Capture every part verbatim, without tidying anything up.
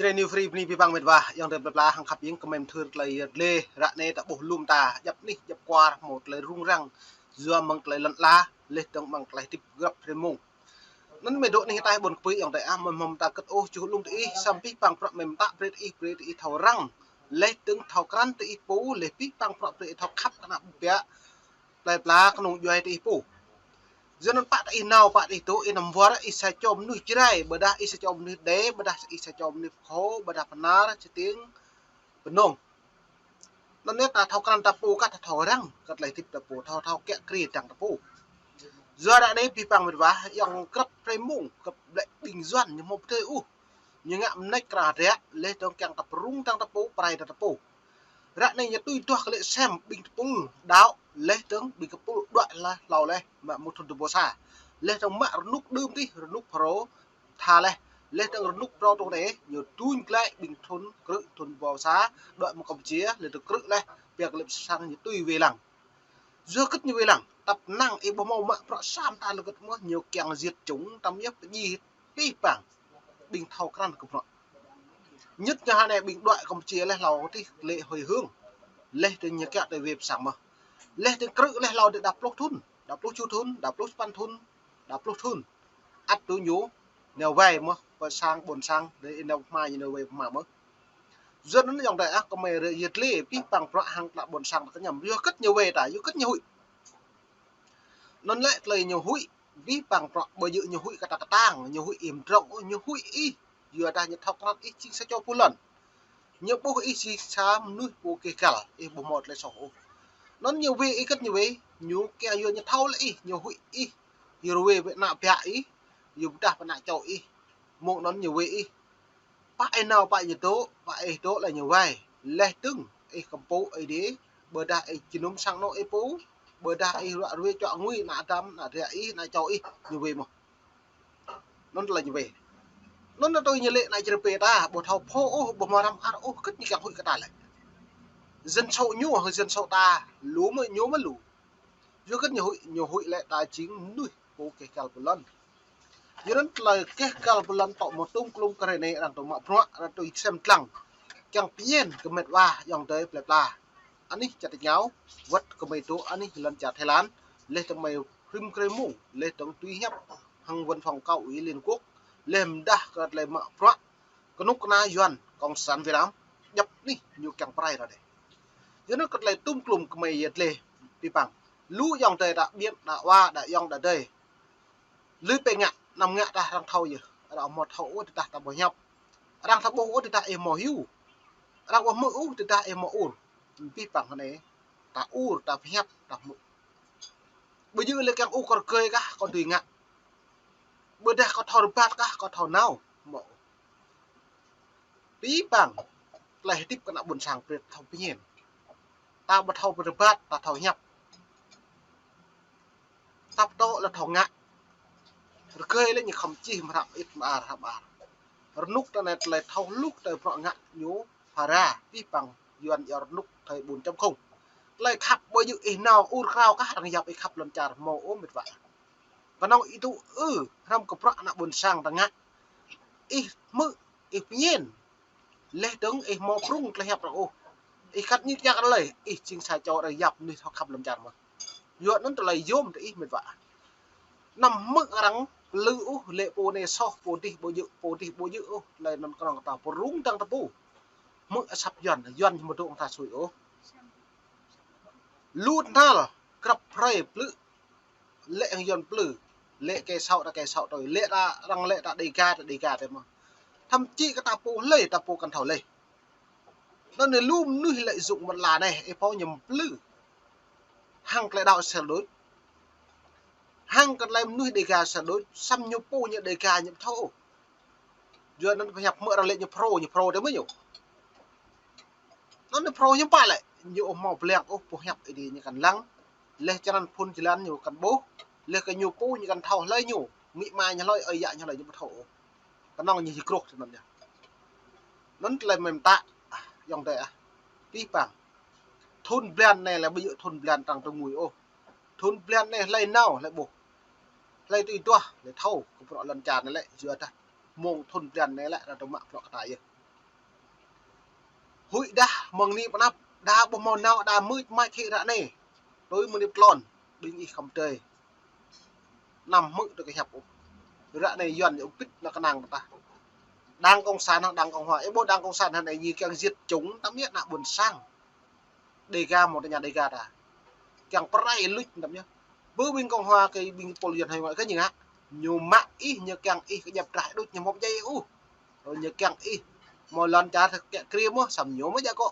Tơlơi ñu free bơni abih bang met wa, ayŏng adơi plơi pla hăng khăp ing kơmơi mơthưr tơlơi yet lĕ, ră anai ta ƀuh lŏm ta, djăp anih, djăp kwar, hmâo tơlơi rŭng răng, yua mơ̆ng tơlơi lŏn ala, laih dơ̆ng mơ̆ng tơlơi hơdip grăp hrơi mông. Anŭn mơi dŏ anih ta ƀôn kơpui ayŏng adơi ah, mơi hmâo mơta kơ̆t ôh, čuh lŏm tơ ih, samơ̆ abih bang bruă mơi mơta brơi tơ ih, brơi tơ ih thâo răng, laih dơ̆ng thâo krăn tơ ih pô, laih abih bang bruă brơi ih thâo khăp kơ ană ƀu biă, plơi pla kơnung djuai tơ ih pô. Yua anŭn pă tơ ih nao, pă tơ ih dŏ, ih năm wơr, ih sa čô mơnuih Jrai, ƀôdah ih sa čô mơnuih Đê, ƀôdah ih sa čô mơnuih Pơkhô, ƀôdah Bahnar, Stiêng, Bơnông. Anŭn yơh ta thâo krăn ta pô kah, ta thâo răng kơ tơlơi hơdip ta pô, thâo, thâo kiă kriê dăng ta pô. Yua ră anai abih bang met wa, ayŏng grăp hrơi mông, grăp ƀlĕ ƀing Yuan ñu hmâo pơdơi ôh. Ñu ngă mơneč krah rĕ, laih dơ̆ng kiăng ta pơrŭng dăng ta pô, pơrai dăng ta pô. Ră anai ñu tui duah kơ lĕ sem ƀing tơpul đaŏ, laih dơ̆ng ƀing tơpul đuaĭ laih hlâo laih, mă mơ̆ng thŭn dua ƀâo sa. Laih dơ̆ng mă rơnŭk đưm tih, rơnŭk Phrô tha laih. Laih dơ̆ng rơnŭk Phrô tŭ anai, ñu tuñ glaĭ ƀing thŭn krư̆ thŭn dua ƀâo sa, đuaĭ mơ̆ng Kampuchia, laih dơ̆ng krư̆ laih, pia kơ lĕ sang ñu tui wai lăng. Yua hơget ñu wai lăng, tăp năng ih ƀu hmâo mă bruă sa mơta lơ hơget mơ̆, ñu kiăng diệt chủng, tơm yơh pơdjai abih bang ƀing thâo krăn kơ bruă. Nhất ñu hơnai ƀing đuaĭ Kampuchia laih hlâo tih lĕ hơi hướng. Laih dơ̆ng ñu kiăng tơ wai pơ sang mơ̆. Laih dơ̆ng krư̆ laih hlâo tih đa pluh thŭn, đa pluh čô thŭn, đa pluh sapăn thŭn, đa pluh thŭn. Ăt tui ñu nao wai mơ̆, pơ sang, ƀôn sang, dêh ih nao hma ñu nao wai hma mơ̆. Yua anŭn ayŏng adơi ah, kơmơi rơi yet lĕ, abih bang bruă hăng tơlơi ƀôn sang ta kơñăm. Yua hơget ñu wai ta, yua hơget ñu huĭ. Anŭn lĕ tơlơi ñu huĭ, abih bang bruă ƀu djơ̆ ñu huĭ kơ ta kơtang, ñu huĭ ih mdrŏng ôh, ñu huĭ ih. Yua dah ñu thâo krăn ih jing sa čô pô lŏn. Ñu ƀuh ih jing sa mơnuih pô keh găl, ih ƀu hmâo tơlơi soh ôh. Anŭn ñu wai ih hơget ñu wai, ñu kiăng yua ñu thâo lĕ ih, ñu huĭ ih. Yua rơwai ƀơi ană biă ih, yua pơdah pơ ană čô ih. Mơ̆ng anŭn ñu wai ih. Pă ih nao pă ñu dŏ, pă ih dŏ lĕ ñu wai. Laih dơ̆ng ih kơmpŭ ih dih, ƀôdah ih jơnum sang anŏ ih pô, ƀôdah ih ruă rơwai čuă ngui ană dăm, ană ră ih, ană čô ih, ñu wai mơ̆. Anŭn tơlơi ñu wai. Anŭn tui ñu lĕ ană Jrai pơ ta, ƀu thâo pho ôh, ƀu hmâo răm ar ôh, hơget ñu kiăng huĭ kơ ta lĕ. Dân số ñu, hăng dân số ta, lu mơ̆ ñu mơ̆ lu. Yua hơget ñu huĭ, ñu huĭ lĕ ta jing mơnuih pô keh găl pô lŏn. Yua anŭn tơlơi keh găl pô lŏn tŏ mơ̆ tŭm klŭm kơ hrơi anai arăng tŏ mă bruă, arăng tui sem lăng. Kiăng pơñen kơ met wa ayŏng adơi plơi pla. Anih čar tač rơngiao, wơ̆t kơmơi dŏ anih lŏn čar Thái Lan, laih dơ̆ng mơi rĭm kơ hrơi mông, laih dơ̆ng tui hiăp hăng văn phòng cao ủy Liên Hợp Quốc, laih mơdah kơ tơlơi mă bruă kơnuk kơna Yuan, Cộng sản Việt Nam, djăp anih ñu kiăng pơrai ră anai. Yua anŭn kơ tơlơi tŭm klŭm kơmơi yet lĕ, abih bang. Lu ayŏng adơi đa ƀiă, đa wa, đa ayŏng, đa adơi. Lui pơ ngă, năm ngă tah arăng thâo yơh. Arăng hmâo thâo ôh tơdah ta ƀu hiăp. Arăng thâo ƀuh ôh tơdah ih hmâo hyu. Arăng ƀu hmư̆ ôh tơdah ih hmâo ur. Abih bang hơnai, ta ur, ta pơhiăp, ta hmư̆. Ƀu djơ̆ lĕ kiăng ur kơ rơgơi kah kơ tui ngă. Ƀôdah kơ thâo rơbat kah kơ thâo nao. Mơ̆. Abih bang tơlơi hơdip kơ ană ƀôn sang brơi thâo pơñen. Ta ƀu thâo rơbat, ta thâo hiăp. Ta pơtô lĕ thâo ngă. Rơgơi lĕ ñu khŏm čih mơ̆ hrăp ĭt mơar hrăp ar. Rơnŭk ta anai tơlơi thâo hluh tơlơi bruă ngă ñu phara, abih bang Yuan iâu rơnŭk thời bốn chấm không. Tơlơi khăp ƀu djơ̆ ih nao ur krao kah arăng yap ih khăp lŏn čar hmâo ôh met wa. Kơnơ̆ng ih tŭ ư hrăm kơ bruă ană ƀôn sang ta ngă. Ih hmư̆, ih pơñen. Laih dơ̆ng ih hmâo prŭng tơlơi hiăp arăng ôh. Ih kăt ñik ñak arăng lơi, ih jing sa čô arăng yap mơnuih thâo khăp lŏn čar mơ̆. Yua anŭn tơlơi yôm tơ ih met wa. Năm hmư̆ arăng plư ôh, lĕ pô anai soh, pô dih ƀu djơ̆, pô dih ƀu djơ̆ ôh, tơlơi anŭn kơnơ̆ng ta pơrŭng dăng ta pô. Hmư̆ asăp Yuan, Yuan ñu mơdŏ ta sui ôh. Lu tơhnal, grăp hrơi plư, lĕ hăng Yuan plư, lĕ kơ sâo ta kơ sâo tui, lĕ ta arăng lĕ ta Đêga ta Đêga tui mơ̆. Thậm chí kơ ta pô hlơi, ta pô kăn thâo lĕ. Anŭn anai lu mơnuih lợi dụng mơ̆n la anai, ih pô ñu plư. Hăng tơlơi đaŏ sel đôč. Hăng kơ tơlơi mơnuih Đêga sel đôč, samơ̆ ñu pô ñu Đêga ñu thâo. Yua anŭn pơhiăp hmư̆ arăng lĕ ñu Phrô, ñu Phrô tui mơ̆ ñu. Anŭn ñu Phrô ñu pă lĕ, ñu ƀu hmâo pơleng ôh, pơhiăp ih dih ñu kăn lăng. Laih črăn phŭn jơlan ñu kăn ƀuh, laih kơ ñu pô ñu kăn thâo hlơi ñu, amĭ ama ñu hlơi, ơi yă ñu hlơi ñu ƀu thâo ôh. Kơnơ̆ng ñu hơkrŏh tui anŭn yơh. Anŭn tơlơi mơ̆ mơta, ayŏng adơi ah. Abih bang. Thŭn blan anai lĕ ƀu djơ̆ thŭn blan arăng tơngui ôh. Thŭn blan anai hlơi nao, hlơi ƀuh. Hlơi tui duah, hlơi thâo, kơ bruă lŏn čar anai lĕ, yua dah. Mơ̆ng thŭn blan anai lĕ, arăng tŏ mă bruă kơ ta yơh. Huĭ dah mơ̆ng anai pơ anăp, đa ƀu hmâo nao đa mưč mač hĭ ră anai. Tui mơ̆ng anai pơ tlôn, ƀing ih khŏm tơi. Anăm hmư̆ tơ kơ hiăp ôh. Ră anai Yuan ñu pĭt nao kơnang tah. Đảng Cộng sản hăng Đảng Cộng hòa. Ơ ƀuh Đảng Cộng sản hăng anai ñu kiăng giết chúng, tăm yơh ană ƀôn sang. Đêga mơ̆ tơ ñu Đêga ta. Kiăng pơrai luč tăm yơh. Bơ ƀing Cộng hòa kơ ƀing pôl Yuan hơi mă kơ ñu ngă. Ñu mă ih, ñu kiăng ih kơjăp drah đôč ñu mơ̆ jai ôh. Ơ ñu kiăng ih. Mơ̆ lŏn čar kiăng kriê mơ̆, samơ̆ ñu mơ̆ jak kơ.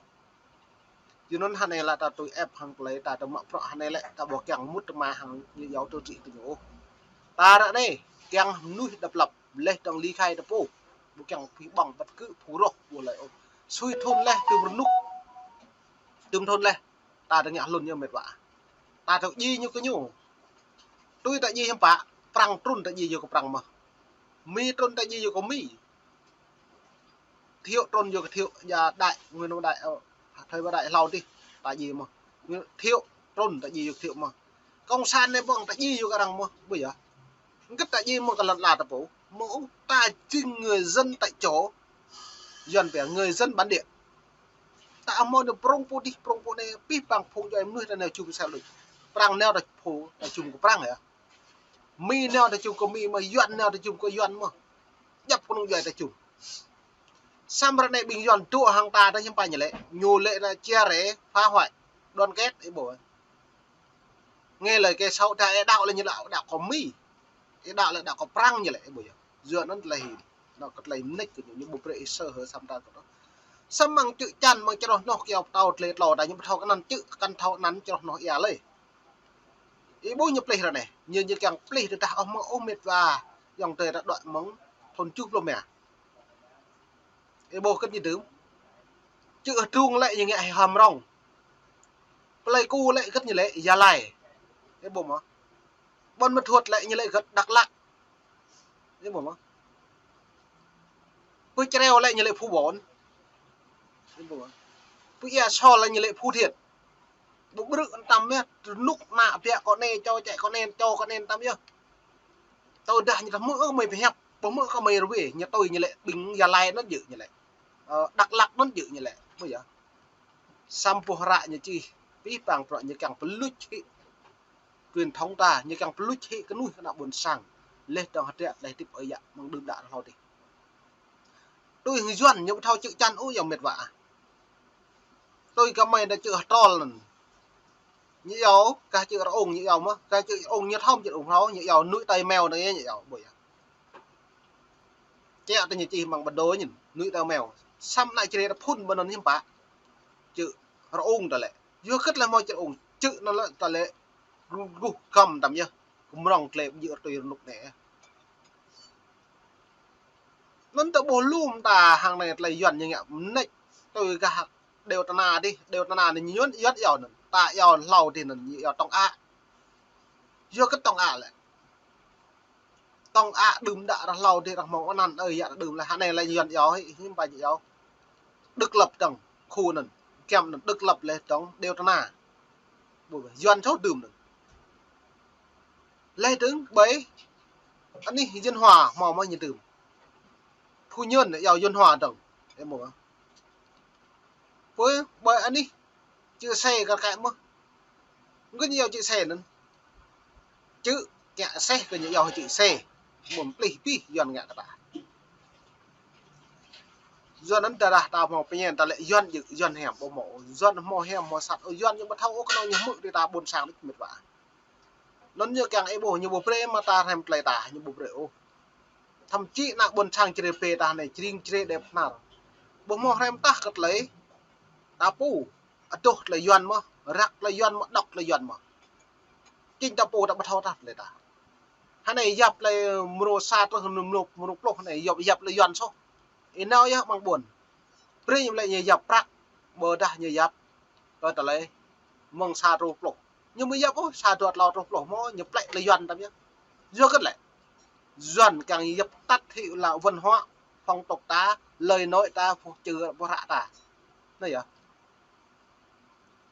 Yua anŭn hơnai lĕ ta tui ĕp hăng plei ta tơ mă prŏ hơnai lĕ ta ƀu kiăng mŭt tơ mă hăng ñu yua tơ trik tơ ñu ôh. Ta ră anai kiăng mơnuih đăp lăp, leh tơ̆ng ly khai tơ pô. Ƀu kiăng phi ƀơ̆ng băt kơ phu roh ƀu lơi ôh. Sui thun leh tơm rơnŭk. Tơm thun leh. Ta tơ ngă hlŭn ñu mĕt wa. Ta tơ ji ñu kơ ñu. Tui ta ji hiưm pă, prăng trŭn ta ji yua kơ prăng mơ̆. Mi trŭn ta ji yua kơ mi. Thiệu trŭn yua kơ Thiệu, ya đại, nguyên đại, ơ, thời ba đại hlâo tih, ta ji mơ̆. Thiệu trŭn ta ji yua kơ Thiệu mơ̆. Cộng sản anai ƀơ̆ng ta ji yua kơ arăng mơ̆, ƀu yơh. Ngĕt ta ji mơ̆ kơ lŏn ala ta pô. Mơ̆ ta chính người dân tại chỗ. Yuan pia người dân bản địa. Ta hmâo anai prŏng pô dih, prŏng pô anai, pih pang phung djuai mơnuih ta nao čum sa luč. Prăng nao ta pô, ta čum kơ prăng yơh. Mi nao ta čum kơ mi mơ̆, Yuan nao ta čum kơ Yuan mơ̆. Djăp kơnung djuai ta čum. Samơ̆ ră anai ƀing Yuan dŏ hăng ta, ta hiưm pă ñu lĕ. Ñu lĕ ană chia rẽ, phá hoại, đoàn kết, ơ ƀuh. Nghe lời kẻ xấu, ta ơ đaŏ lĕ ñu lĕ đaŏ kơ mi. Ơ đaŏ lĕ đaŏ kơ prăng ñu lĕ, ơ ƀuh yơh. Yua anŭn tơlơi hĭ. Anŏ kơ tơlơi mơneč kơ ñu, ñu ƀu brơi ih sơ hơ samơ̆ ta kơ anŏ. Samơ̆ mơ̆ng čư̆ čan, mơ̆ng čroh noh kiaŏ pơtao tơlơi tlâo ta, ñu ƀu thâo kơ anăn čư̆, kăn thâo anăn čroh noh ia lơi. Ơ ƀuh ñu plih ră anai, ñu, ñu kiăng plih tơdah ôh mơ̆ ôh mĕt wa, ayŏng adơi ta đuaĭ mơ̆ng thun tơjuh pluh rơma. Ơ ƀuh kơ ñu dưm. Čư̆ Hơdrung lĕ ñu ngă hăm rong. Pleiku lĕ gĕt ñu lĕ Gia Lai. Ơ ƀuh mơ̆. Ƀuôn Ma Thuột lĕ ñu lĕ gĕt Dak Lak. Ơ ƀuh mơ̆. Pơ Čreo lĕ ñu lĕ Phú Bôn. Ơ ƀuh mơ̆. Pơ Ia Sôl lĕ ñu lĕ Phú Thiện. Ƀu brư̆ tăm yơh, rơnŭk ană biă kơ anai, čô čĕ kơ anai, čô kơ anai tăm yơh. Tơdah ñu ta hmư̆ kơ mơi pơhiăp, ƀu hmư̆ kơ mơi rơwe, ñu tui ñu lĕ ƀing Gia Lai anŭn djơ̆ ñu lĕ. Ơ, Dak Lak anŭn djơ̆ ñu lĕ. Ƀuh yơh. Samơ̆ hră ñu čih, pih pang prŏ ñu kiăng pơluč hĭ truyền thống ta, ñu kiăng pơluč hĭ kơ mơnuih kơ ană ƀôn sang. Leh dơ̆ng hơdră, leh hơdip ơi yă, mơ̆ng đưm đă rơhlâo dih. Tui hăng Yuan ñu ƀu thâo čư̆ čan ôh yơh mĕt wa. Tui kơ mơi ta čư̆ Hơtrol anŭn. Ñu iâu kah čư̆ Rơung ñu iâu mơ̆, kah čư̆ Rơung ñu thâo čư̆ Rơung hrâo, ñu iâu Núi Tây Mèo anai ñu iâu ƀuh yơh. Čĕ tơ ñu čih mơ̆ng bản đồ ñu, Núi Tây Mèo. Samơ̆ ană Jrai ta phun ƀơi anŭn hiưm pă. Čư̆ Rơung ta lĕ. Yua kơ tơlơi hmâo čư̆ Rơung, čư̆ anŭn lĕ ta lĕ ruh, ruh găm tăm yơh. Kơmrŏng tơlơi ƀu djơ̆ tui rơnŭk anai. Anŭn ta ƀuh lŏm ta hăng anai tơlơi Yuan ñu ngă mơneč tui gah Đêo Tơna dih, Đêo Tơna anai ñu Yuan, Yuan iâu anŭn. Ta iâu hlâo dih anŭn, ñu iâu Tông Á. Yua kơ Tông Á lĕ. Tông Á đưm đă rơhlâo dih rơmông anăn ơi yă đưm lĕ hơnai lĕ Yuan iâu hĭ, hiưm pă ñu iâu. Đức Lập dơ̆ng, khu anŭn, kiăm anŭn Đức Lập lĕ dơ̆ng Đêo Tơna. Ƀuh Yuan sô dưm anŭn. Leh dơ̆ng ƀơi anih Yuan Hòa hmâo mơ̆ ñu dưm. Phu Nhơn iâu Yuan Hòa dơ̆ng. Ơ mơ̆. Pơ ƀơi anih Chữ C kar kaĭ mơ̆. Ngăn ñu iâu chữ C anŭn. Chữ kiăng seh kơ ñu iâu chữ C. Ƀuh plih pih Yuan ngă kơ ta. Yuan anŭn tơdah ta hmâo pơñen ta lĕ Yuan djơ̆, Yuan hiam ƀu hmâo. Yuan hmâo hiam hmâo sat. Ơ Yuan ñu ƀu thâo ôh kơnơ̆ng ñu hmư̆ tui ta ƀôn sang đôč mĕt wa. Anŭn ñu kiăng ih ƀuh ñu ƀu brơi mă ta hrăm tơlơi ta, ñu ƀu brơi ôh. Thậm chí ană ƀôn sang Jrai pê ta anai, Jrai Jrai Dep Hnar. Ƀu hmâo hrăm tah kơ tơlơi ta pô, adoh tơlơi Yuan mơ̆, răk tơlơi Yuan mơ̆, đŏk tơlơi Yuan mơ̆. Chính ta pô ta ƀu thâo tah tơlơi ta. Hơnai yap tơlơi mrô sa truh mrô, mrô pluh hơnai yap, yap tơlơi Yuan soh. Ih nao yơh amăng ƀôn. Brơi ñu lĕ ñu yap prăk, ƀôdah ñu yap kơ tơlơi mơ̆ng sa truh pluh. Ñu mơ̆ yap ôh, sa dua tlâo truh pluh mơ̆, ñu plĕ tơlơi Yuan tăm yơh. Yua kơ tơlơi Yuan kiăng yap tắt hĭ lă văn hóa, phong tục ta, lời nói ta, phuh čư, phuh hră ta. Anai yơh.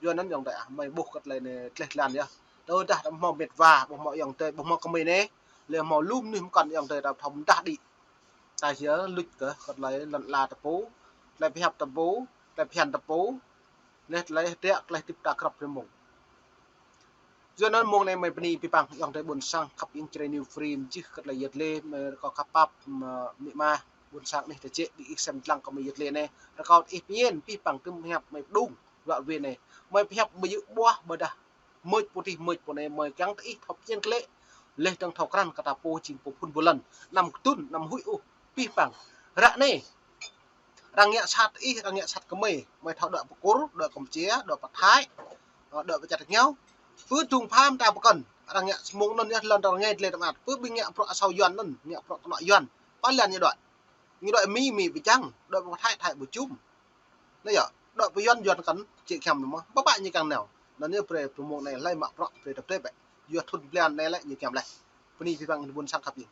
Yua anŭn ayŏng adơi ah, mơi ƀuh kơ tơlơi anai tleh tlan yơh. Tơdah ta hmâo mĕt wa, ƀu hmâo ayŏng adơi, ƀu hmâo kơ mơi anai, lĕ hmâo lu mơnuih mơkŏn ayŏng adơi ta thâo mơdah đĭ. Ta yơh luč kơ, kơ tơlơi lŏn ala ta pô, tơlơi pơhiăp ta pô, tơlơi phiăn ta pô, leh tơlơi hơdră, tơlơi hơdip ta grăp rơmông. Yua anŭn mông anai mơi bơni abih bang ayŏng adơi ƀôn sang khăp ing Jrai New Free mơjih kơ tơlơi yơh lĕ, mơi rơkâo khăp pap, mơ, amĭ ama ƀôn sang anih tơjĕ ƀing ih sem lăng kơ mơi yơh lĕ anai. Rơkâo ih pơñen abih bang tơm hiăp mơi pơdung, ruă wê anai. Mơi pơhiăp mơi yơh ƀuah ƀôdah mơč pô tih mơč pô anai mơi kiăng tơ ih thâo pơñen klĕ. Leh dơ̆ng thâo krăn kơ ta pô jing pô phun pô lăn. Anăm kơtŭn, anăm huĭ ôh, abih bang. Ră anai arăng ngă sat ih, arăng ngă sat kơ mơi. Mơi thâo đuaĭ pơ Kur, đuaĭ Kampuchia, đuaĭ pơ Thái, ơ, đuaĭ pơ čar rơngiao. Pơ dŭng pham ta pơkŏn, arăng ngă mông anŭn yơh lŏn arăng ngă dlê tơmat. Pơ ƀing ngă bruă asâo Yuan anŭn, ngă bruă kơnŏ Yuan. Pơ lŏn ñu đuaĭ. Ñu đuaĭ Mi, Mi ƀu čang, đuaĭ pơ Thái, Thái ƀu čum. Anai yơh, đuaĭ pơ Yuan, Yuan kăn, jĕ kiăng mơ̆n, ƀă ƀă ñu kiăng nao. Anŭn yơh brơi pơmông anai lăi mă bruă brơi tơp tơp bĕ. Yua thŭn blan anai lĕ ñu kiăng leh. Bơni abih bang ƀôn sang khăp ing.